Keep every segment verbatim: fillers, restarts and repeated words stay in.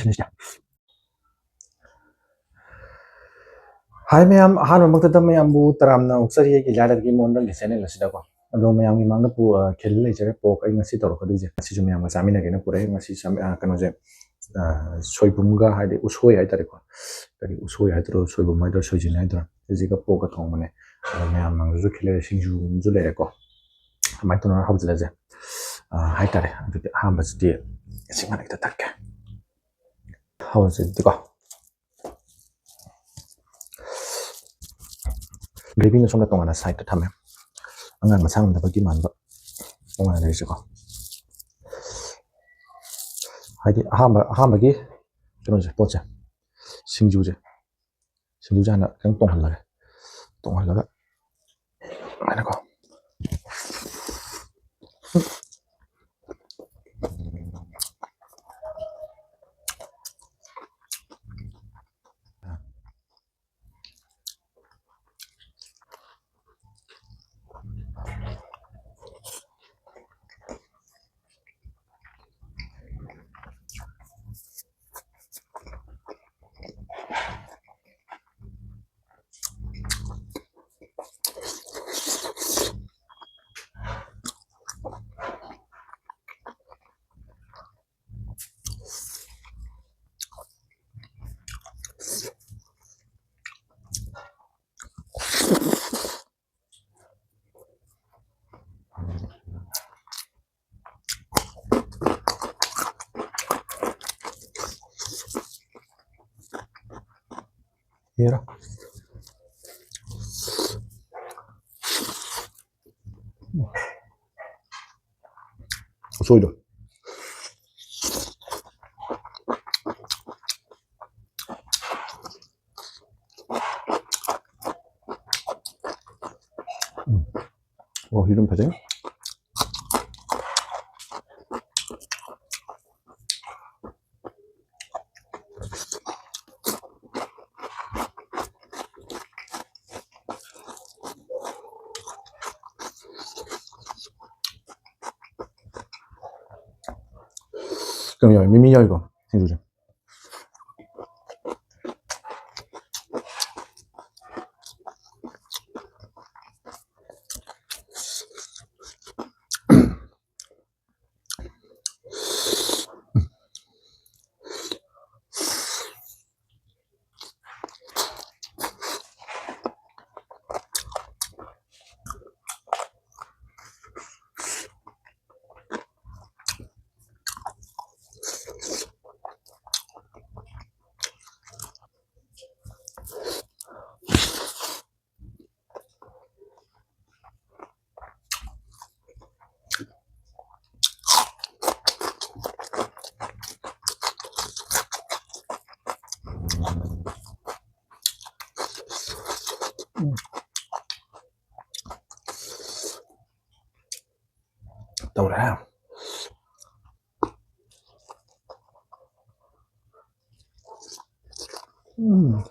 ꯁꯤꯅꯤꯁꯦ꯫ ꯍꯥꯏ ꯃꯌꯥꯝ, ꯑꯍꯥꯟꯕꯃꯛꯇꯗ ꯃꯌꯥꯝꯕꯨ ꯇꯔꯥꯝꯅ ꯑꯣꯛꯆꯔꯤ ꯑꯩꯒꯤ ꯂꯥꯏꯔꯕꯒꯤ ꯃꯣꯟꯗ꯭ꯔꯪꯒꯤ ꯆꯦꯅꯦꯜ ꯑꯁꯤꯗꯀꯣ꯫ ꯑꯗꯣ ꯃꯌꯥꯝꯒꯤ ꯃꯥꯡꯗ ꯄꯨ-, ꯑ, ꯈꯤꯜ ꯂꯩꯖꯔꯦ꯫ ꯄꯣꯛ ꯑꯩ ꯉꯁꯤ ꯇꯧꯔꯛꯀꯗꯣꯏꯁꯦ, ꯉꯁꯤꯁꯨ ꯃꯌꯥꯝꯒ ꯆꯥꯃꯤꯟꯅꯒꯦꯅ ꯄꯨꯔꯛꯑꯦ꯫ ꯉꯁꯤ ꯆꯥꯃꯤ-, ꯑ, ꯀꯩꯅꯣꯁꯦ, ꯑ, ꯁꯣꯏꯕꯨꯝꯒ ꯍꯥꯏꯗꯤ ꯎꯁꯣꯏ ꯍꯥꯏꯇꯥꯔꯦꯀꯣ꯫ ꯀꯔꯤ ꯎꯁꯣꯏ ꯍꯥꯏꯗꯣꯏꯔꯣ, ꯁꯣꯏꯕꯨꯝ ꯍꯥꯏꯗꯣꯏꯔꯣ, ꯁꯣꯏꯖꯤꯟ ꯍꯥꯏꯗꯣꯏꯔꯣ, ꯁꯤꯁꯤꯒ ꯄꯣꯛꯀ ꯊꯣꯡꯕꯅꯦ꯫ ꯑꯗꯣ ꯃꯌꯥꯝ ꯃꯥꯡꯗꯁꯨ ꯈꯤꯜ ꯂꯩꯔꯦ, ꯁꯤꯡꯖꯨ ꯑꯃꯁꯨ ꯂꯩꯔꯦꯀꯣ꯫ ꯑꯗꯨꯃꯥꯏꯅ ꯇꯧꯅ ꯍꯧꯖꯤꯜꯂꯁꯦ, ꯑ, ꯍꯥꯏꯇꯥꯔꯦ꯫ ꯑꯗꯨꯗꯤ ꯑꯍꯥꯟꯕꯁꯤꯗꯤ ꯏꯁꯤꯡ ꯍꯥꯟꯅ ꯈꯤꯇ ꯊꯛꯀꯦ꯫ ꯍꯧꯔꯁꯦ ꯑꯗꯨꯗꯤꯀꯣ꯫ ꯒ꯭ꯔꯦꯚꯤꯅ ꯁꯣꯝꯗ ꯇꯣꯉꯥꯟꯅ ꯁꯥꯏꯠꯇ ꯊꯝꯃꯦ꯫ ꯑꯉꯥꯡ ꯃꯁꯥ ꯉꯝꯗꯕꯒꯤ ꯃꯥꯟꯕ ꯇꯣꯉꯥꯟꯅ ꯂꯩꯔꯤꯁꯦꯀꯣ꯫ ꯍꯥꯏꯗꯤ ꯑꯍꯥꯟꯕ, ꯑꯍꯥꯟꯕꯒꯤ ꯀꯩꯅꯣꯁꯦ, ꯄꯣꯠꯁꯦ, ꯁꯤꯡꯖꯨꯁꯦ, ꯁꯤꯡꯖꯨꯁꯦ ꯍꯥꯟꯅ ꯈꯤꯇꯪ ꯇꯣꯡꯍꯜꯂꯒꯦ꯫ ꯇꯣꯡꯍꯜꯂꯒ ꯁꯨꯃꯥꯏꯅꯀꯣ꯫ ꯌꯦꯔ꯫ ꯎꯁꯣꯏꯗꯣ꯫ ꯎꯝ꯫ ꯃꯣꯔꯣꯛꯁꯤ ꯑꯗꯨꯝ ꯐꯖꯩ꯫ ꯀꯩꯅꯣ ꯌꯥꯎꯋꯦ, ꯃꯤꯃꯤ ꯌꯥꯎꯋꯤꯀꯣ ꯁꯤꯡꯖꯨꯁꯦ꯫ ꯇꯧꯔꯦ꯫ ꯎꯝ꯫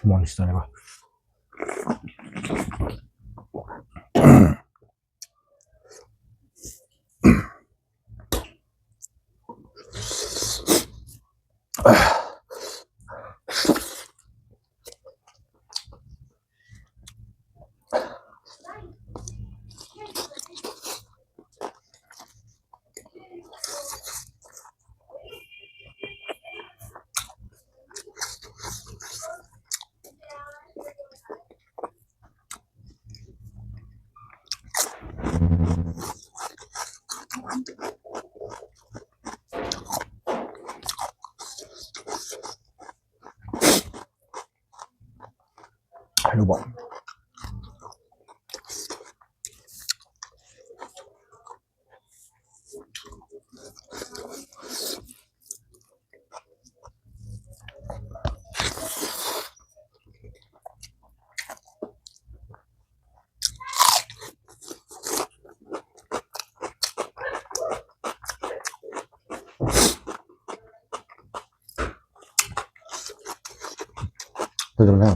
Monster ꯅꯦꯕ꯫ ꯍꯩꯅꯧꯕꯣꯡ꯫ ꯑꯗꯨꯗꯨꯅ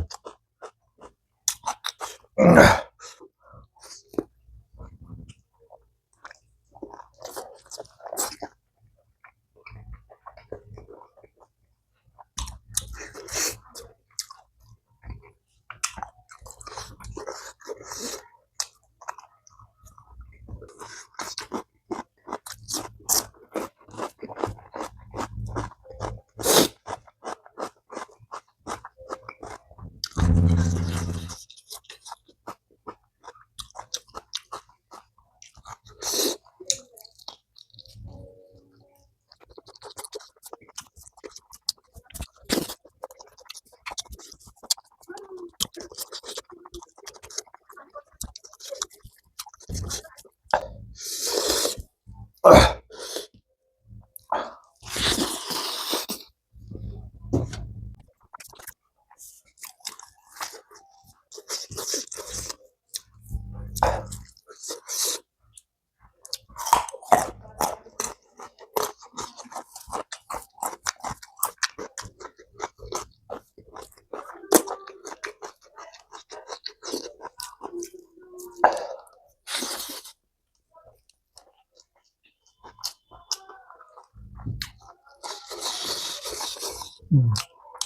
ꯎꯝ,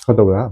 ꯀꯩꯗꯧꯔꯦ?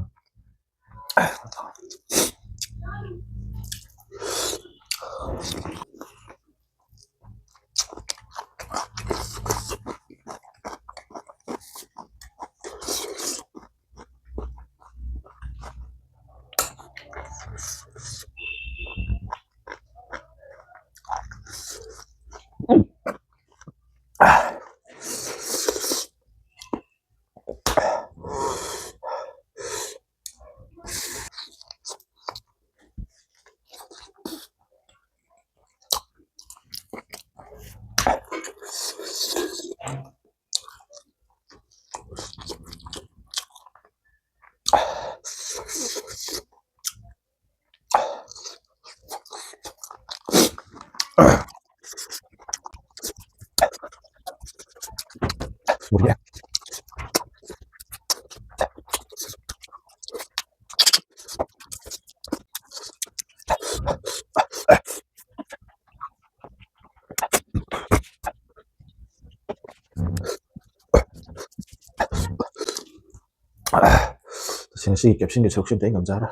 ꯇꯁꯦꯡꯅ ꯁꯤꯒꯤ caption ꯒꯤ ꯁꯔꯨꯛꯁꯤ ꯑꯝꯇ ꯑꯩ ꯉꯝꯖꯔꯣꯏ,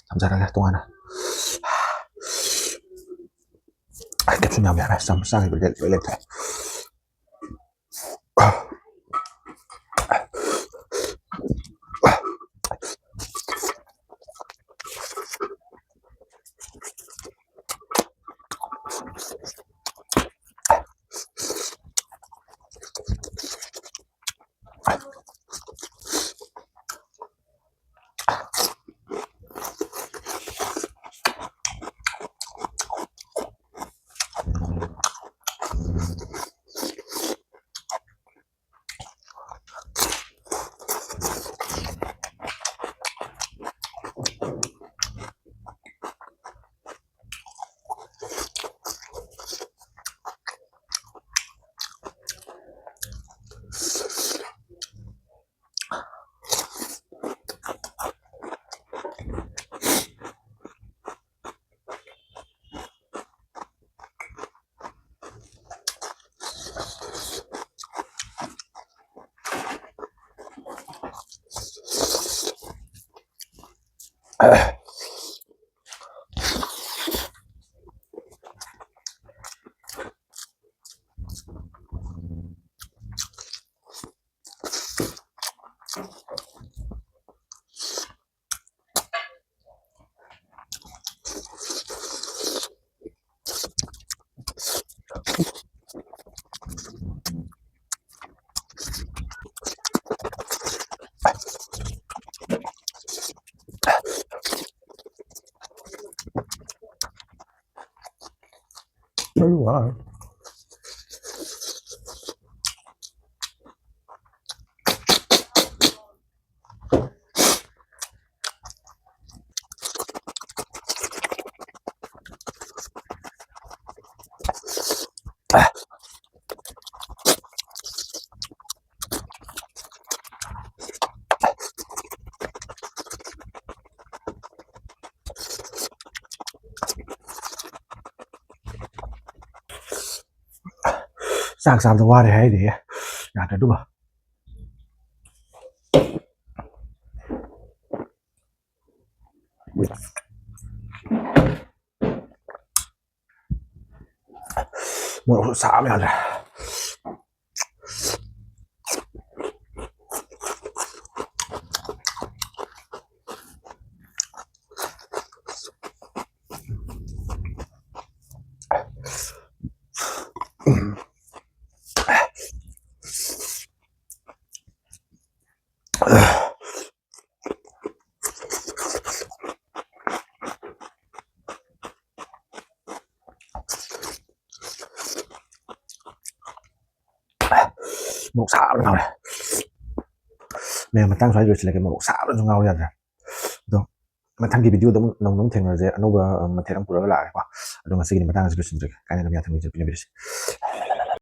ꯊꯝꯖꯔꯒꯦ ꯇꯣꯉꯥꯟꯅ꯫ Caption ꯌꯥꯝ ꯌꯥꯔꯦ, ꯆꯥꯝ-, ꯆꯥꯈꯤꯕ ꯂꯦꯞ-, ꯂꯣꯏ ꯂꯦꯞꯊꯣꯛꯑꯦ꯫ ꯆꯥꯛ ꯆꯥꯕꯗ ꯋꯥꯔꯦ ꯍꯥꯏꯔꯤꯌꯦ꯫ ꯌꯥꯗ꯭ꯔꯦ ꯑꯗꯨꯒ꯫ ꯃꯣꯔꯣꯛꯁꯨ ꯁꯥꯕ ꯌꯥꯗ꯭ꯔꯦ꯫ ꯃꯣꯔꯣꯛ ꯁꯥꯕꯅ ꯉꯥꯎꯔꯦ꯫ ꯃꯌꯥꯝ, ꯃꯇꯥꯡ ꯁ꯭ꯋꯥꯏꯗ ꯂꯣꯏꯁꯤꯜꯂꯒꯦ꯫ ꯃꯣꯔꯣꯛ ꯁꯥꯕꯅꯁꯨ ꯉꯥꯎꯔꯦ, ꯌꯥꯗ꯭ꯔꯦ꯫ ꯑꯗꯣ ꯃꯊꯪꯒꯤ ꯚꯤꯗꯤꯑꯣꯗ ꯑꯃꯨꯛ ꯅꯧꯅ ꯑꯃꯨꯛ ꯊꯦꯡꯅꯔꯁꯦ꯫ ꯑꯅꯧꯕ, ꯑ, ꯃꯊꯦꯜ ꯑꯃ ꯄꯨꯔꯒ ꯂꯥꯛꯑꯒꯦꯀꯣ꯫ ꯑꯗꯣ ꯉꯁꯤꯒꯤꯗꯤ ꯃꯇꯥꯡ ꯑꯁꯤꯗ ꯂꯣꯏꯁꯤꯟꯖꯔꯒꯦ꯫ ꯀꯥꯏꯅ ꯃꯌꯥꯝ ꯊꯝꯕꯤꯖ-, ꯄꯤꯅꯕꯤꯔꯁꯤ꯫